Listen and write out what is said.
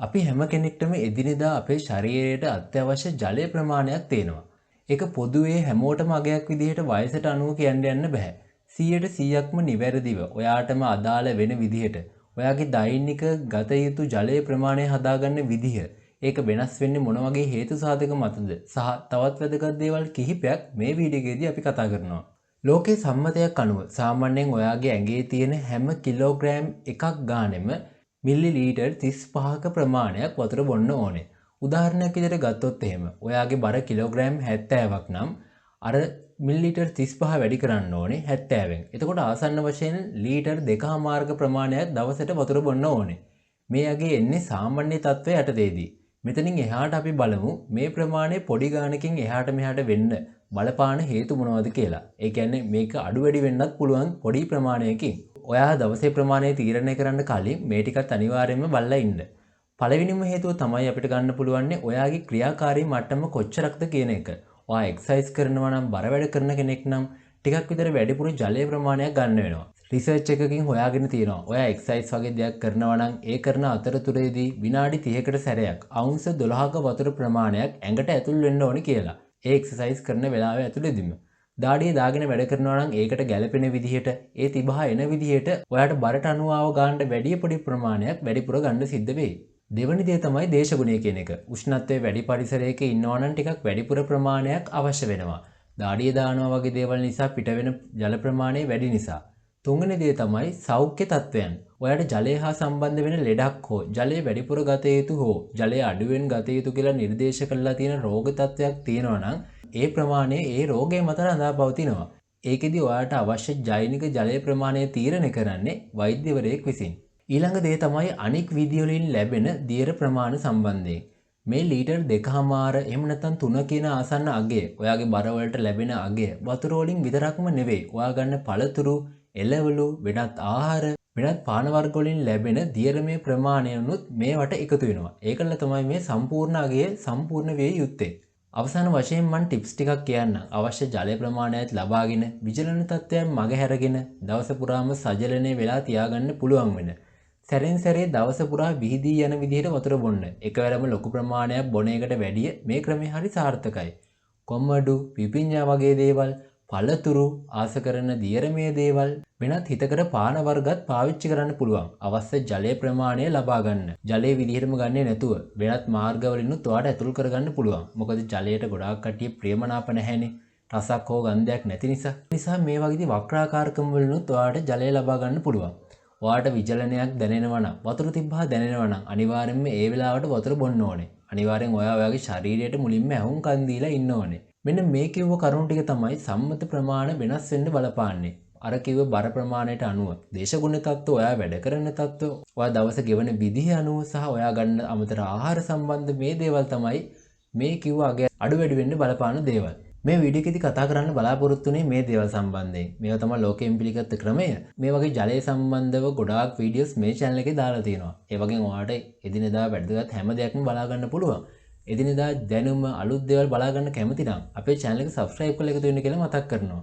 අපි හැම කෙනෙක්ටම එදිනෙදා අපේ ශරීරයට අත්‍යවශ්‍ය ජලය ප්‍රමාණයක් තියෙනවා. ඒක පොදුවේ හැමෝටම අගයක් විදිහට වයසට අනුව කියන්න යන්න බෑ. 100%ක්ම නිවැරදිව ඔයාටම අදාළ වෙන විදිහට ඔයාගේ දෛනික ගත යුතු ජලය ප්‍රමාණය හදාගන්න විදිහ, ඒක වෙනස් වෙන්නේ මොන වගේ හේතු සාධක මතද සහ තවත් වැදගත් දේවල් කිහිපයක් මේ වීඩියෝ එකේදී අපි කතා කරනවා. ලෝකයේ සම්මතයක් අනුව සාමාන්‍යයෙන් ඔයාගේ ඇඟේ තියෙන හැම කිලෝග්‍රෑම් එකක් ගානෙම මිලි ලීටර් 35ක ප්‍රමාණයක් වතුර බොන්න ඕනේ. උදාහරණයක් විදිහට ගත්තොත් එහෙම ඔයාගේ බර කිලෝග්‍රෑම් 70ක් නම් අර මිලි ලීටර් 35 වැඩි කරන්න ඕනේ 70න්. එතකොට ආසන්න වශයෙන් ලීටර් 2.5ක ප්‍රමාණයක් දවසට වතුර බොන්න ඕනේ. මේ අගේ එන්නේ සාමාන්‍ය තත්ත්වය යටතේදී. මෙතනින් එහාට අපි බලමු මේ ප්‍රමාණය පොඩි ගානකින් එහාට මෙහාට වෙන්න බලපාන හේතු මොනවද කියලා. ඒ කියන්නේ මේක අඩු වැඩි වෙන්නත් පුළුවන් පොඩි ප්‍රමාණයකින්. ඔයා දවසේ ප්‍රමාණය තීරණය කරන්න කලින් මේ ටිකත් අනිවාර්යයෙන්ම බලලා ඉන්න. පළවෙනිම හේතුව තමයි අපිට ගන්න පුළුවන්නේ ඔයාගේ ක්‍රියාකාරී මට්ටම කොච්චරක්ද කියන එක. ඔයා එක්සර්සයිස් කරනවා නම්, බර වැඩ කරන කෙනෙක් නම් ටිකක් විතර වැඩිපුර ජලය ප්‍රමාණයක් ගන්න වෙනවා. රිසර්ච් එකකින් හොයාගෙන තියෙනවා ඔයා එක්සර්සයිස් වගේ දෙයක් කරනවා නම් ඒ කරන අතරතුරේදී විනාඩි 30කට සැරයක් අවුන්ස 12ක වතුර ප්‍රමාණයක් ඇඟට ඇතුල් වෙන්න ඕනේ කියලා. ඒ එක්සර්සයිස් කරන වෙලාව ඇතුළතදීම. දාඩිය දාගෙන වැඩ කරනවා නම් ඒකට ගැළපෙන විදිහට, ඒ තිබහා එන විදිහට ඔයාට බරට අනුව ආව ගන්න වැඩි පොඩි ප්‍රමාණයක් වැඩිපුර ගන්න සිද්ධ වෙයි. දෙවනි දේ තමයි දේශගුණය කියන එක. උෂ්ණත්වය වැඩි පරිසරයක ඉන්නවා නම් ටිකක් වැඩිපුර ප්‍රමාණයක් අවශ්‍ය වෙනවා. දාඩිය දානවා වගේ දේවල් නිසා පිට වෙන ජල ප්‍රමාණය වැඩි නිසා. තුන්වෙනි දේ තමයි සෞඛ්‍ය තත්ත්වයන්. ඔයාට ජලය හා සම්බන්ධ වෙන ලෙඩක් හෝ ජලය වැඩිපුර ගත යුතු හෝ ජලය අඩුවෙන් ගත යුතු කියලා නිර්දේශ කරලා තියෙන රෝග තත්ත්වයක් තියෙනවා නම් ඒ ප්‍රමාණය ඒ රෝගය මත රඳා පවතිනවා. ඒකෙදි ඔයාට අවශ්‍ය ජෛනික ජලය ප්‍රමාණය තීරණය කරන්නේ වෛද්‍යවරයෙක් විසින්. ඊළඟ දේ තමයි අනික් විදි වලින් ලැබෙන දියර ප්‍රමාණ සම්බන්ධයෙන්. මේ ලීටර් 2.5 එහෙම නැත්නම් 3 කියන ආසන්න අගය, ඔයාගේ බර වලට ලැබෙන අගය වතුර වලින් විතරක්ම නෙවෙයි. ඔයා ගන්න පළතුරු, එළවලු, වෙනත් ආහාර, වෙනත් පාන වර්ග වලින් ලැබෙන දියරමය ප්‍රමාණයනුත් මේවට එකතු වෙනවා. ඒකල තමයි මේ සම්පූර්ණ අගය සම්පූර්ණ විය යුත්තේ. අවසාන වශයෙන් මං ටිප්ස් ටිකක් කියන්නම්. අවශ්‍ය ජලය ප්‍රමාණයත් ලබාගෙන විජලන තත්ත්වයන් මගහැරගෙන දවස පුරාම සජලනය වෙලා තියාගන්න පුළුවන් වෙන. සැරෙන් සැරේ දවස පුරා විහිදී යන විදිහට වතුර බොන්න. එකවරම ලොකු ප්‍රමාණයක් බොන එකට වැඩිය මේ ක්‍රමය හරි සාර්ථකයි. කොම්මඩු, පිපිඤ්ඤා වගේ දේවල්, පළතුරු, ආස කරන දියරමය දේවල්, වෙනත් හිතකර පාන වර්ගත් පාවිච්චි කරන්න පුළුවන්. අවශ්‍ය ජලය ප්‍රමාණය ලබා ගන්න. ජලය විදිහටම ගන්නේ නැතුව වෙනත් මාර්ගවලිනුත් ඔයාට ඇතුල් කරගන්න පුළුවන්. මොකද ජලයට ගොඩාක් කට්ටිය ප්‍රියමනාප නැහැනේ. රසක් හෝ ගන්ධයක් නැති නිසා. නිසා මේ වගේදී වක්‍රාකාරකම් වලිනුත් ඔයාට ජලය ලබා ගන්න පුළුවන්. ඔයාට විජලනයක් දැනෙනවා නම්, වතුර තිබ්බා දැනෙනවා නම් අනිවාර්යෙන්ම ඒ වෙලාවට වතුර බොන්න ඕනේ. අනිවාර්යෙන් ඔයා ඔයාගේ ශරීරයට මුලින්ම ඇහුම්කන් දීලා ඉන්න ඕනේ. මෙන්න මේ කිව්ව කරුණු ටික තමයි සම්මත ප්‍රමාණ වෙනස් වෙන්න බලපාන්නේ. අර කිව්ව බර ප්‍රමාණයට අනුව, දේශගුණ තත්ත්ව, ඔයා වැඩ කරන තත්ත්ව, ඔයා දවස ගෙවන විදිහ අනුව සහ ඔයා ගන්න අමතර ආහාර සම්බන්ධ මේ දේවල් තමයි මේ කිව්ව අගය අඩු වැඩි වෙන්න බලපාන දේවල්. මේ වීඩියෝ එකේදී කතා කරන්න බලාපොරොත්තු වෙන්නේ මේ දේවල් සම්බන්ධයෙන්. මේවා තමයි ලෝකයෙන් පිළිගත්ත ක්‍රමය. මේ වගේ ජලය සම්බන්ධව ගොඩාක් වීඩියෝස් මේ චැනල් එකේ දාලා තියෙනවා. ඒ වගේම ඔයාට එදිනෙදා වැදගත් හැම දෙයක්ම බලා ගන්න පුළුවන්. එදිනෙදා දැනුම අලුත් දේවල් බලා ගන්න කැමති නම් අපේ චැනල් එක සබ්ස්ක්‍රයිබ් කරලා එකතු වෙන්න කියලා මතක් කරනවා.